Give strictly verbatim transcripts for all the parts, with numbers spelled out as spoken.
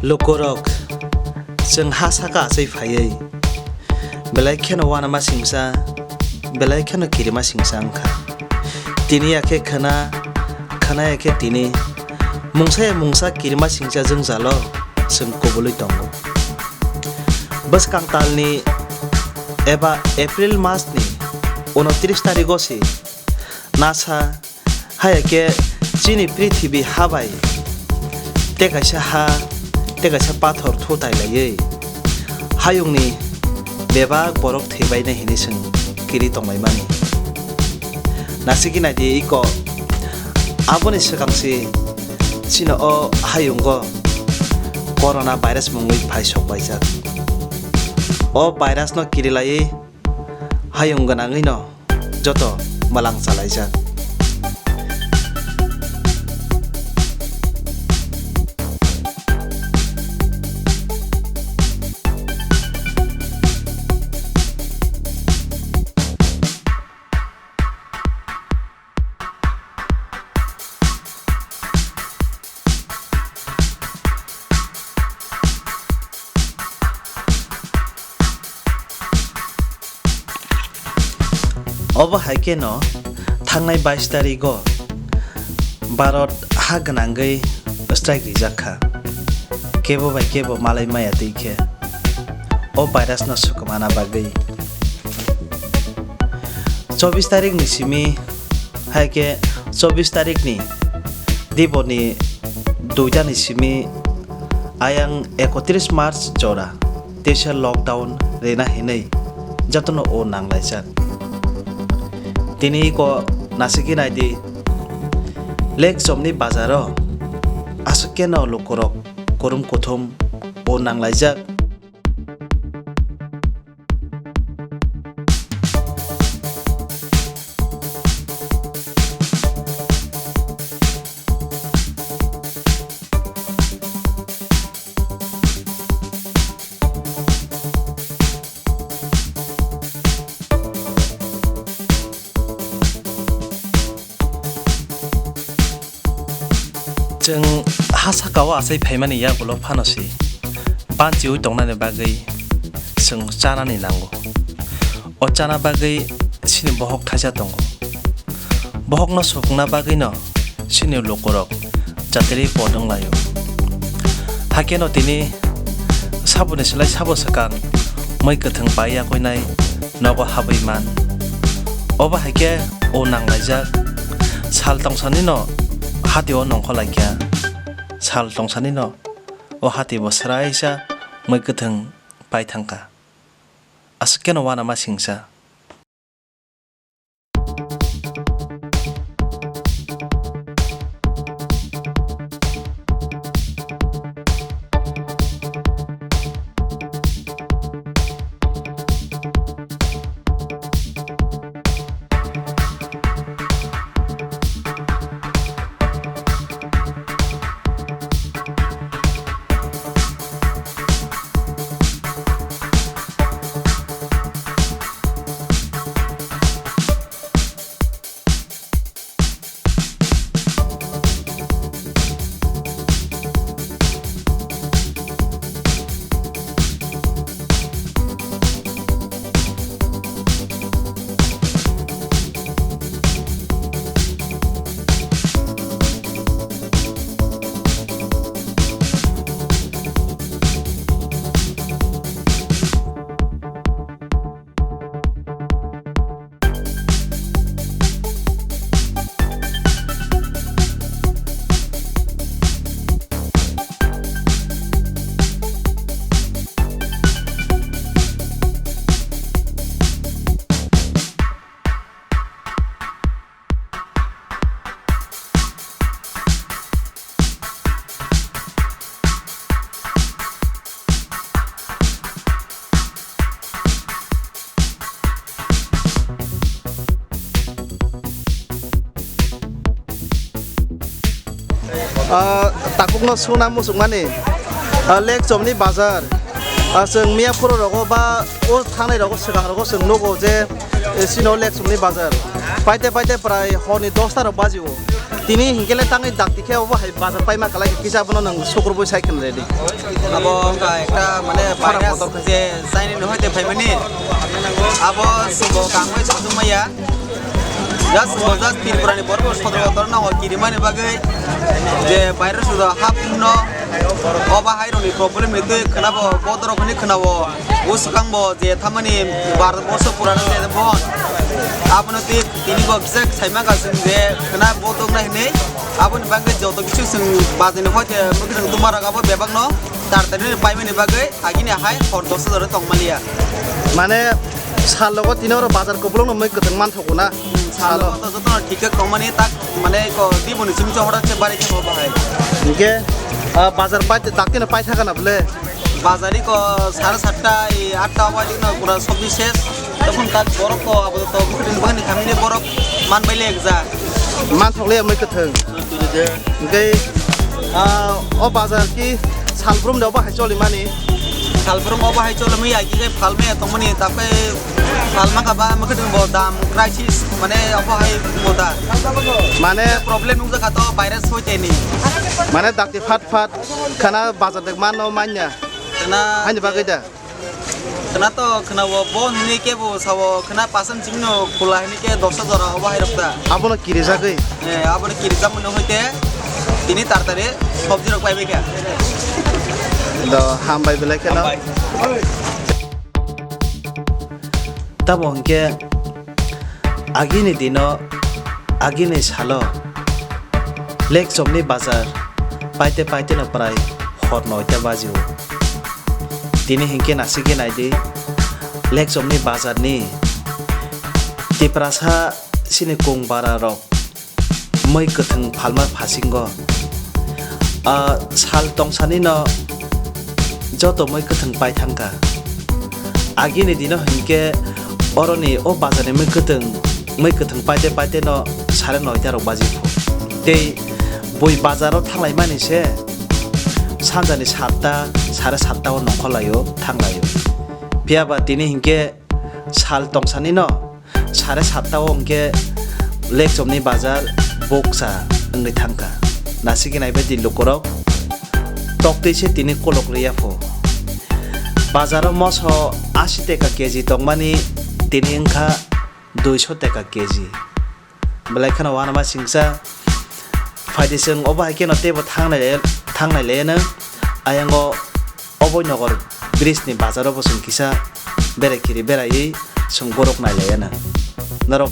Lukurok, chwng ha saka achai phaiwi, belai kheno uanama singcha, belai kheno kirima singcha wngkha. Tini ya khe khwna, khwna ya khe tini, mungsa ya mungsa kirima singcha jwngjalo chwng kubulwi tongo. Bwskang talni eba April masni unotris tarigo se nasa, haya khe chini prithibi ha bai tei kaisa ha, tei kaisa pathor thutai laiwi hayungni bebak borok thwibainai hinwi chwng kiri tonglaimani. Nasikhe naidi iko, aboni swkang se chini o hayungo corona virus mungwi phai sokpaijak. O virus no kiri laiwi hayung gwnangwi no joto mwlang chalaijak. Obo hai kheno thangnai bais tarigo Bharat ha gwnangwi strike rijak kha, kebo bai kebo malai maya twi khe o virus no swkmana bagwi. Chobbish tarik ni simi, hai khe chobbish tarik ni dibor ni duita ni simi ayang ekotris March jora teisa lockdown rina hinwi jotono o nanglaijak. Tini iko nasikhe naidi, Lekchomni bazaro aswk keno lukurok kurum kuthum o nanglaijak. Chwng ha sakao achai phaimani yagulo phano se banchiui tongnani bagwi chwng chanani nango. O chana bagwi chini bohok thaisa tongo. Bohokno supungna bagwino chini lukurok jatiri podong laio. Haikhe no tini saboni slai sabo swkang mui kwthwng pai yakoinai nogo habwi man. Obo hai khe o nanglaijak sal tongsanino hati o nongkhor laikha. Sal tongsanino o hati bo swraisa mui kwthwng pai thangkha. Aswk kheno uanama singcha. Ah, tabukno suna muchungmani, ah, Lekchomni bazar. Ah, chwng miya phuru rogo ba o thangnai rogo, swkang rogo chwng nugo je, eh, chini o Lekchomni bazar. Paite paite prai horni dosta rok baji o. Tini hinkhe le tangwi dakti khe obo hai bazar paima kwlai khe kisa abono nwng sukrubwi sai khwna ready. Abo wngkha ekta mane Khorang virus kotor khe. Je China ni hoite phaimani. Abo sugo kangwi sojwng maya. Just sugo just Tripura ni borok sodro kotor no kirimani bagwi je virus do hapno obo hai roni problem ni twi khwnabo bodoro khni khwnabo. O swkang bo je thamani Bharat borsho purana je bon. Abono twi tini bo kisa saima ka sing je khwna bodok na hinwi. Aboni bagwi joto kisu sing bazini hoite mukhe sing tumar raga bo bebak no. Tar tari paimani bagwi agini hai hor dos hajar tong maliya. Mane sal logo tini oro bazar kupulung no mui kwthwng manthogo na. Salo. Salo to joto no thik khe tong mani tak mane ko di boni simi hora che bari khe bo bahai. Hinkhe, ah, bazar pai dakti no pai thaka na bole. Bazari ko sare satta, i atta bai no pura sobji ses. Tokon tak borok ko abo to bukrin bani khamini borok man bai le ekja. Man thok le mui kwthwng. Hinkhe, ah, o bazar ki salbrum da bahai choli mani. Salbrum obo hai cholo mi ya ki kai phalme tongmani takai phalma kha ba mukhe bo dam crisis mane obo hai bo da. Mane problem nung jakha to virus hoi teni. Mane dakti phat phat khana bazar dek mano manya. Khana haini bagwi da. Khana to khana bo bo hini ke bo sabo khana pasam chimno khula hini ke dosa jora obo hai rok da. Abono kirijagwi. Eh, aboni kirijak mano hoite tini tartari sobji rok pai bai kha. Do hambai belai kheno. Hambai. Tamo hwnkhe agini dino, agini salo Lekchomni bazar paite paite no prai hor noita bajio. Tini hwnkhe nasikhe naidi Lekchomni bazarni Tiprasa sini kung bara rok mui kwthwng phalma phasingo. Ah, sal tongsani no joto mui kwthwng pai thangkha. Agini dino hinkhe oroni o bazarni mui kwthwng, mui kwthwng paite paite no sare noita rok baji phu. Tei bui bazaro thanglai mani se sanjani satta, sare satta o nongkhor laio, thanglaio. Phiya ba tini hinkhe sal tongsani no sare satta o hwnkhe Lekchomni bazar bukcha wngwi thangkha. Nasikhe naibaidi lukurok toktwi se tini kolok rwya pho. Bazaro moso asi teka keji tongmani tini wngkha duiso teka keji. Belai kheno uanama singsa. Phaidi chwng obo hai kheno teibo thangnai le, thangnai le nw. Ayango Oboi Nogor bridge ni bazaro bo chwng kisa berai kiri beraiwi chwng borok nai laiya nw. Norok.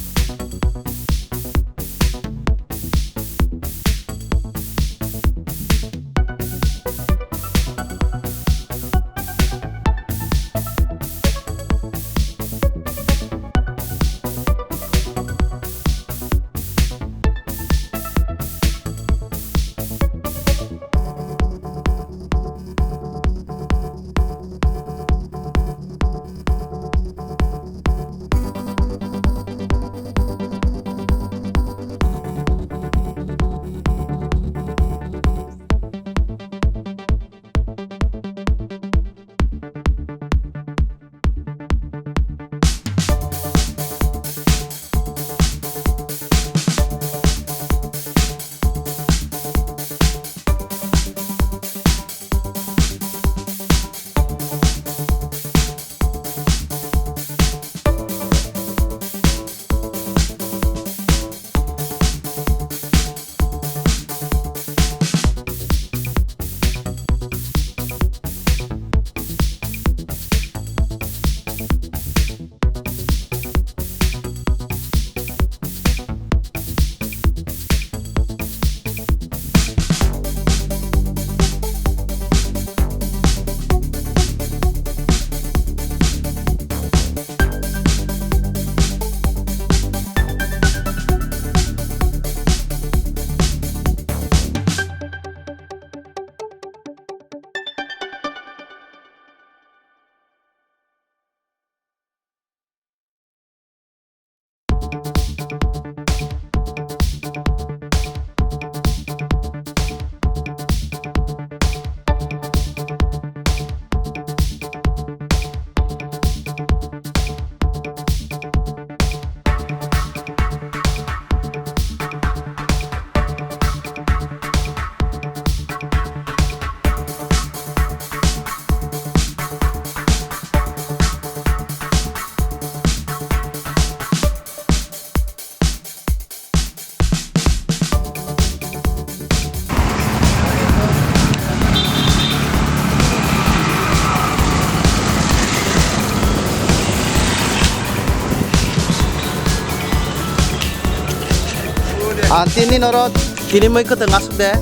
Ang tini noro tini mui kwtwng aswk de.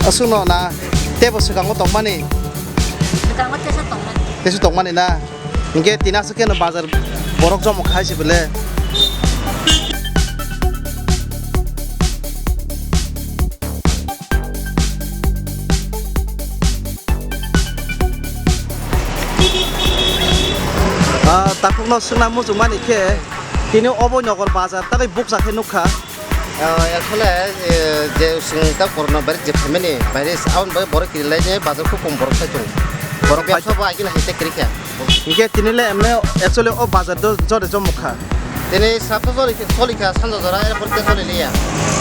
Aswkno na tebo swkango tongmani. Swkango teisa tongmani. Teisa tongmani na. Hinkhe tini aswk kheno bazar borok jomok khai se bwle. Ah, takhukno swngna muchungmani khe tini obo nokor bazar tei bukcha khe nukha. Ah, actually, eh, je chwng ta corona virus je phaimani virus, aboni bagwi borok kirilaini bazar khub kom borok sai tongo. Borok bebsa bo agini hai tei kwrwi kha. Hinkhe tini le emne actually o bazar do jore jomok kha. Tini sap to choli, choli kha, sanja jora, er porte choli liya.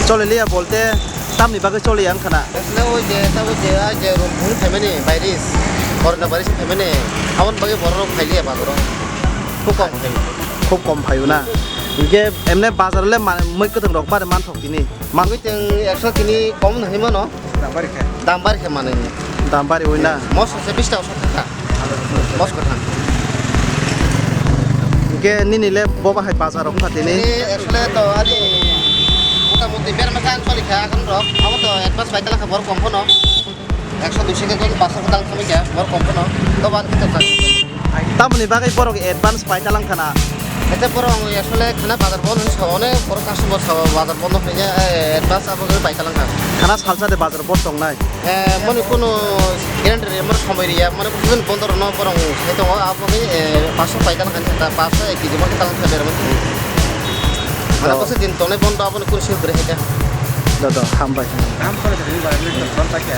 Choli liya bolte tamni bagwi choli ya wngkha na? Asle oi je, ta oi je, a je room phung phaimani virus, corona virus phaimani, aboni bagwi borok rok phai liya bazaro. Khub kom phai. Khub kom phaio na? Hinkhe emne bazar le ma-, mui kwthwng rok bare manthok tini. Mui teng ekso tini kom no hinwi mano. Dam bari khe. Dam bari khe manwi. Dam bari oi na? Mos se bish taka sot thangkha. Mos kwthang. Hinkhe nini le bo bahai bazar wngkha tini? Tini actually to ani motamuti berma kha ang choli kha akhon rok. Abo to advance bai tala kha borok kom phano. Ekso duiso khe paanso khe tang thangwi kha borok kom phano. To ban khe to. Tamoni bagwi borok advance pai talang khana. Ete borok ang actually khana bazar bondo hinwi sa, onek borok customer sa bazar bondo hinwi, eh, advance abo khe pai talang kha. Khana salsa de bazar bondo tongnai. Eh, moni kuno guarantee re, mani somoi riya, mani kuno bondo rwno borok sai tongo, abo khe, eh, paanso pai talang kha, paanso ek kg mani talang kha berma. Mane to. Bwswk din tongnai bondo, aboni kuno swi kwrwi hai kha. Do, do, hambai. Ham khoro de bai ni ton ta khe.